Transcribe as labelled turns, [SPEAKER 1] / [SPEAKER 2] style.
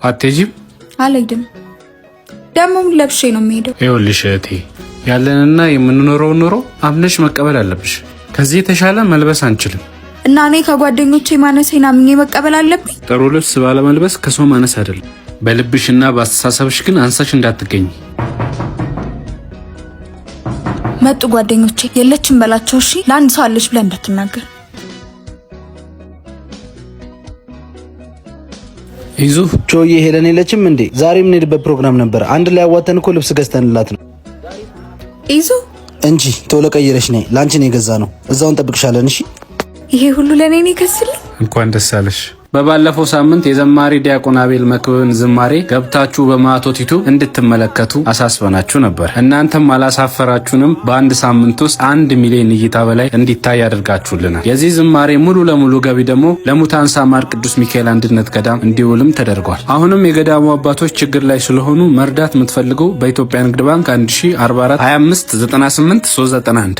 [SPEAKER 1] አትሄጂም?
[SPEAKER 2] አልሄድም። ደግሞ ምን ለብሼ ነው የምሄደው?
[SPEAKER 1] ይኸውልሽ እህቴ፣ ያለንና የምንኖረውን ኑሮ አምነሽ መቀበል አለብሽ። ከዚህ የተሻለ መልበስ አንችልም።
[SPEAKER 2] እና እኔ ከጓደኞቼ ማነሴን አምኜ መቀበል አለብኝ?
[SPEAKER 1] ጥሩ ልብስ ባለመልበስ ከሰው ማነስ አይደለም። በልብሽና በአስተሳሰብሽ ግን አንሳሽ እንዳትገኝ።
[SPEAKER 2] መጡ ጓደኞቼ። የለችም በላቸው። እሺ፣ ለአንድ ሰው አለች ብለህ እንዳትናገር።
[SPEAKER 1] ይዙ።
[SPEAKER 3] ቾዬ፣ ሄለን የለችም እንዴ? ዛሬ የምንሄድበት ፕሮግራም ነበር። አንድ ላይ አዋተን እኮ ልብስ ገዝተንላት ነው።
[SPEAKER 2] ይዙ።
[SPEAKER 3] እንጂ ቶሎ ቀይረሽ ነይ። ለአንቺ ነው የገዛ ነው። እዛው እንጠብቅሻለን። እሺ።
[SPEAKER 2] ይሄ ሁሉ ለእኔ ነው የገዛልኝ?
[SPEAKER 1] እንኳን ደስ አለሽ። በባለፈው ሳምንት የዘማሪ ዲያቆን አቤል መክብብን ዝማሬ ገብታችሁ በማቶት ዩቱብ እንድትመለከቱ አሳስበናችሁ ነበር። እናንተም አላሳፈራችሁንም። በአንድ ሳምንት ውስጥ 1 ሚሊዮን እይታ በላይ እንዲታይ አድርጋችሁልናል። የዚህ ዝማሬ ሙሉ ለሙሉ ገቢ ደግሞ ለሙታን ሳማር ቅዱስ ሚካኤል አንድነት ገዳም እንዲውልም ተደርጓል። አሁንም የገዳሙ አባቶች ችግር ላይ ስለሆኑ መርዳት የምትፈልጉ በኢትዮጵያ ንግድ ባንክ 1044 25 98 391።